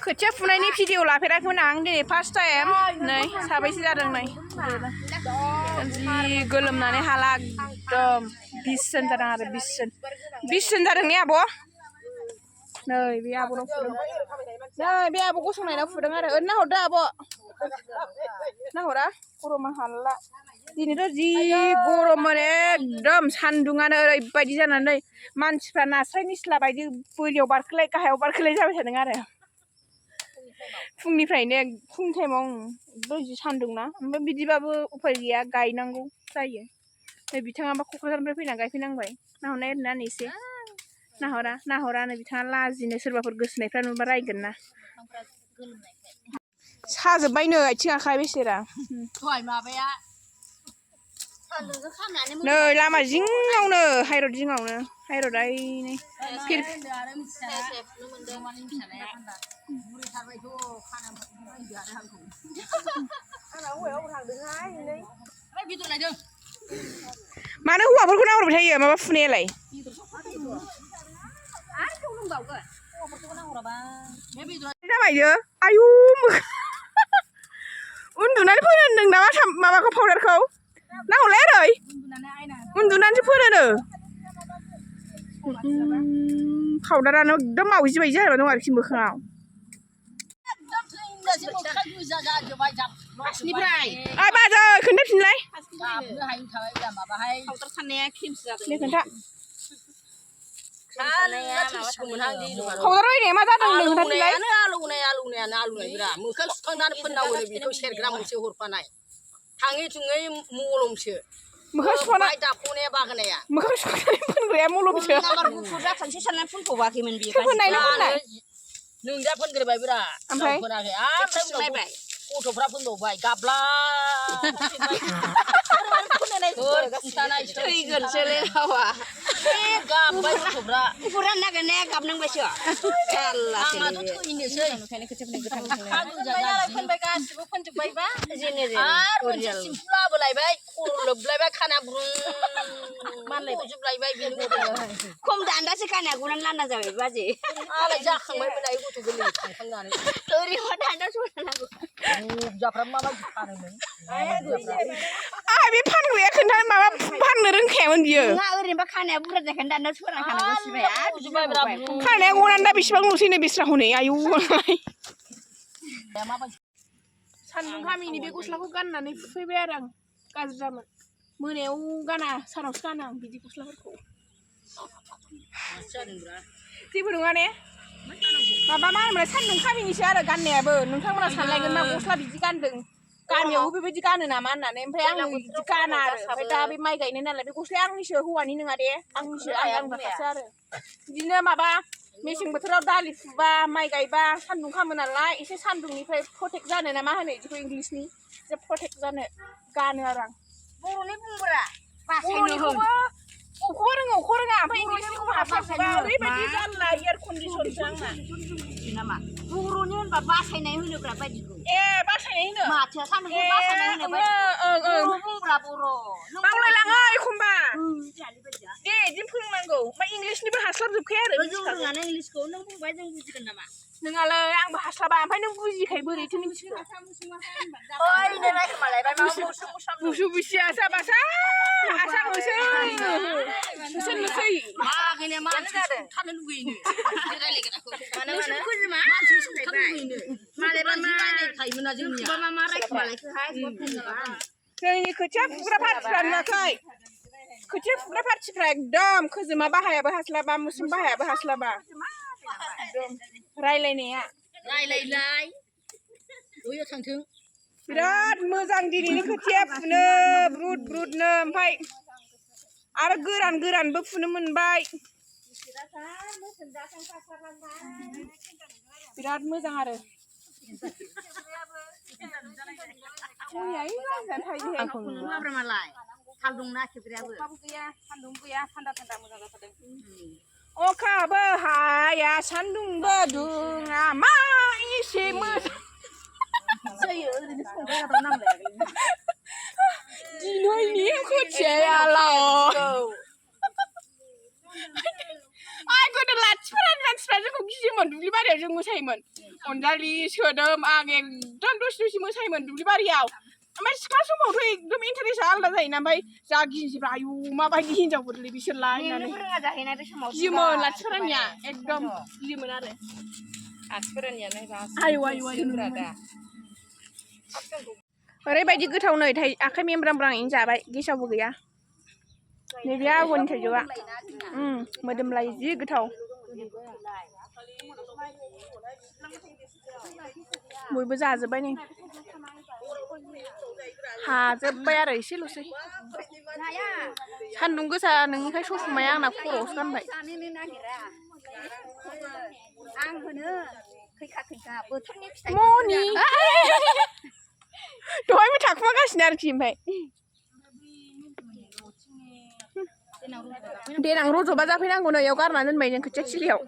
खोथिया फुनायनि भिडिअ लाफेराखैमोन आं दिनै फार्स्ट टाइम नै साबैसे जादों नै जि गोलोमनानै हाला एकदम 20 जन जादों आरो 20 जन जादों ने आब' नै बे आब'नाव फुदों नै बे आब' गसंनायनाव फुदों आरो ओरैनो हरदो आब' नाहरा गरमा हाला दिनैथ' जि गरममोन एकदम सान्दुङानो ओरैबायदि जानानै मानसिफ्रा नास्राय निस्ला बायदि बोरियाव बारखोलाय गाहायाव बारखोलाय जाबाय थादों आरो फुंनिफ्रायनो फुं टाइमाव जि सान्दुंना ओमफ्राय बिदिबाबो उफाय गैया गायनांगौ जायो नै बिथाङाबा क'क्राझारनिफ्राय फैना गायफैनांबाय नाहरनाय ओरैनो एसे नाहरानो बिथाङा लाजिनो सोरबाफोर गोसोनायफ्रा नुबा रायगोन ना साजोब्बायनो आथिं आखाइ बेसेरा नै लामा जिङावनो हाइरड जिङावनो हाइरड आइनै मानो हौवाफोरखौ नाहरबाय थायो माबा फुनायालाय जाबायो आयु उन्दुनानै फोरोंदों नामा माबाखौ पाउडारखौ नाहरलाय ओरै उन्दुनानैसो फोरोनो पाउडारानो एकदम मावजि बायदि जाना दं आरोखि मोखाङाव बाजै खोन्थाफिनलाय खोन्था पाउडार बायनाया मा जादों आलौनायानो मोखां सुखांनानै फोननांगौ बेखौ सेरग्रा मोनसे हरफानाय थाङै थुङै मलमसो मोखां सुखांनाय दाफ'नाया बागोनाया मोखां सुखांनानै फोनग्राया मलमसो खनसे साननानै फोनख'बाखैमोन बियो नोंजा फोनग्रोबाय ब्रा ओमफ्राय फोनाखै ओमफ्राय गथ'फ्रा फोनबावबाय गाब्ला थैगोनसोलै रावा गाबबाय गथ'फ्रा गुफुरानो नागिरनाया गाबनांबायसो आंहाथ' थैनोसै फोनबाय गासिबो फोनजोब्बायबा आरो मोनसे सिम्पु लाबोलायबाय खर' लोबलायबाय खाना ब्रुं मानलायजोबलायबाय खम दान्दासो खानाया गुनानै लान्दा जाबाय बाजै आलाय जाखांबाय मोनाय गथ' गोरलै थांखांनानै ओरैनो दान्दा सरानांगौ जाफ्रा माबायदि फानोमोन बे फानग्राया खोन्थानो माबा फाननो रोंखायामोन बियो ओरैनोबा खानाया बुरजा जाखायनो दान्दा सराना खानांगौ सिबाय खानाया गनानै दा बेसेबां नुसैनो बेस्रा हनै आयु सान्दुं गामिनि बे गस्लाखौ गाननानै फैबाय आरो आं गाज्रि जामोन मोनायाव गाना सानावसो गानो आं बिदि गस्लाफोरखौ जेबो नङा ने माबा मा होनोमोनलाय सान्दुं खामिनिसो आरो गाननायाबो नोंथांमोना सानलायगोन मा गस्ला बिदि गानदों गामियावबो बेबायदि गानो नामा होननानै ओमफ्राय आं बिदि गाना आरो ओमफ्राय दा बे माइ गायनाय नालाय बे गस्लाया आंनिसो हौवानि नङा दे आंनिसो आं गानग्राखासो आरो बिदिनो माबा मेसें बोथोराव दालि फुबा माइ गायबा सान्दुं खामो नालाय एसे सान्दुंनिफ्राय प्रटेक्ट जानो ना मा होनो बिदिखौ इंलिसनि एसे प्रटेक्ट जानो गानो आरो आं बर'नि बुंबोरा बर'निखौबो अखौ रोङा ओमफ्राय इंलिसनिखौ हास्लाबजोबा ओरैबायदि जारला एयार कन्डिसनसो आंना नामा बर'नि होनबा बासायनाय होनोब्रा बायदिखौ बासायनाय होनो माथो सानदुंखौ बासायनाय होनो बर' बुंब्रा बर' बावलायलाङो एखमबा दे बिदिनो फोरोंनांगौ ओमफ्राय इंलिसनिबो हास्लाबजोबखाया आरो जों रोङानो इंलिसखौ नों बुंबाय जों बुजिगोन नामा नोंहालै आंबो हास्लाबा ओमफ्राय नों बुजिखाय बोरैथो मिथिगौ मुसु बिसिया साबासा आसा होसै मानो जादों थानो लुगैनो जोंनि खोथिया फुग्रा पार्टिफ्रा नुवाखै खोथिया फुग्रा पार्टिफ्रा एकदम खोजोमा बाहायाबो हास्लाबा मुसुम बाहायाबो हास्लाबा रायलायनाया बिराद मोजां दिनैनि खोथिया फुनो ब्रुदनो ओमफ्राय आरो गोरानबो फुनो मोनबाय बिराद मोजां आरो अखाबो हाया सान्दुंबो दुङा मा एसे मोजां दिनैनि खोथियायालाय आरो लाथिफोरानि मानसिफ्रा जोंखौ गियोमोन दुब्लि बारियाव जों मोसायोमोन अनजालि सोदोम आं एकदम दसे मोसायोमोन दुब्लि बारियाव ओमफ्राय सिख्ला समावथ' एकदम इन्टारेस्टआ आलादा जायोना ओमफ्य जा गिनोसैब्रा आयु माबायदि हिनजावफोरलै बिसोरलाय होननानै गियोमोन लाथिफोरानिया एकदम गियोमोन आरो आयु ओरैबायदि गोथाव नै आखाइ मेमब्रां जाबाय गेसावबो गैया नैबे आब'नि थाइजौआ मोदोमलाय जि गोथाव बयबो जाजोब्बाय नै हाजोब्बाय आरो एसेल'सै सान्दुं गोसा नोंनिखाय ससमाया आंना खर'आवसो गानबाय मनि दहायबो थाखुमागासिनो आरोखि ओमफ्राय देनां रज'बा जाफैनांगौ नै इयाव गारना दोनबाय जों खोथिया थिलियाव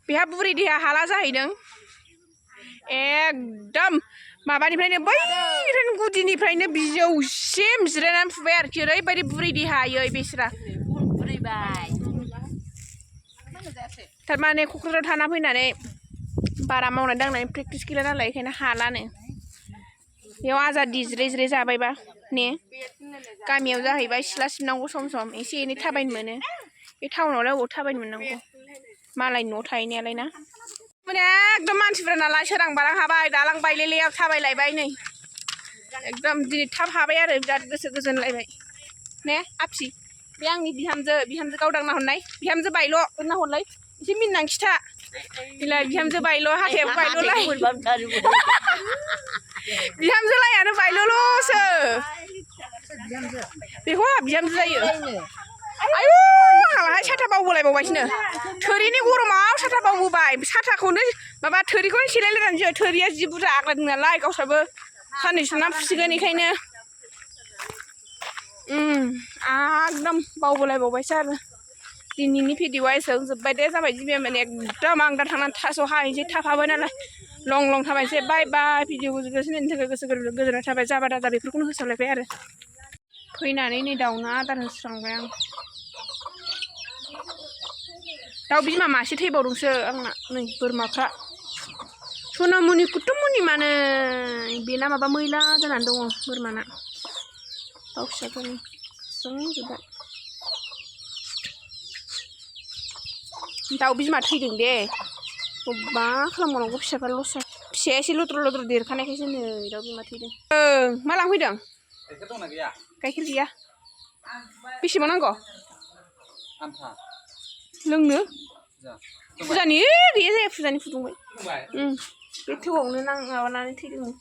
बेहा बुरि देहा हाला जाहैदों एकदम माबानिफ्रायनो बैनिफ्रायनो गुदिनिफ्रायनो बिजौसिम जिरायनानै फुबाय आरोखि ओरैबायदि बुरि देहायै बेस्रा थारमाने क'क्राझाराव थाना फैनानै बारा मावनाय दांनानै प्रेक्टिस गैला नालाय बेखायनो हालानो बेयाव आजादि जिराय जाबायबा ने गामियाव जाहैबाय सिथ्ला सिबनांगौ सम सम एसे एनै थाबायनो मोनो बे टाउनावलाय अबाव थाबायनो मोननांगौ मालायनि न'आव थाहैनायालाय ना माने एकदम मानसिफ्रा नालाय सोरां बारां हाबाय दालां बायलेलेयाव थाबायलायबाय नै एकदम दिनै थाब हाबाय आरो बिराद गोसो गोजोनलायबाय ने आफि बे आंनि बिहामजो गावदांना हरनाय बिहामजो बायल' होनना हरलाय एसे मिनिनां खिथा बिलाय बिहामजो बायल' हाथायाबो बायल'लाय बिहामजो लायानो बायल'ल'सो बेखौ बिहामजो जायो आयु आंहालाय साथा बावबोलायबावबायसो थोरिनि गरमाव साथा बावबोबाय साथाखौनो माबा थोरिखौनो सेलायलायनानैसो थोरिया जि बुरजा आग्लादों नालाय गावस्राबो साननैसो ना फुसिगोन बेखायनो एकदम बावबोलायबावबायसो आरो दिनैनि भिडिअ'आ एसेयाव जोब्बाय दे जाबाय जिबिया माने एकदम आं दा थांनानै थास' हाहैनोसै थाब हाबाय नालाय लं थाबायनोसै बाय बाय भिडिअ'खौ जोबजासिम थाखाय गोसो गोजोननाय थाबाय जाबा दाजा बेफोरखौनो होसावलायबाय आरो फैनानै नै दाउनो आदार होस्रांबाय आं दाउ बिमा मासे थैबावदोंसो आंना नै बोरमाफ्रा सनामुनि कुटुमुनि मानो बेना माबा मैला जानानै दङ बोरमाना दाउ फिसाफोरनि संजोब्बाय दाउ बिमा थैदों दे मा खालामबावनांगौ फिसाफ्रा लस फिसाया एसे लद्र देरखानायखायसो नै दाउ बिमा थैदों मा लांफैदों गाइखेर गैया बेसेबां नांगौ लोंनो फुजानि गैया जाया फुजानि फुदुंबाय बे थौआवनो माबानानै थैदों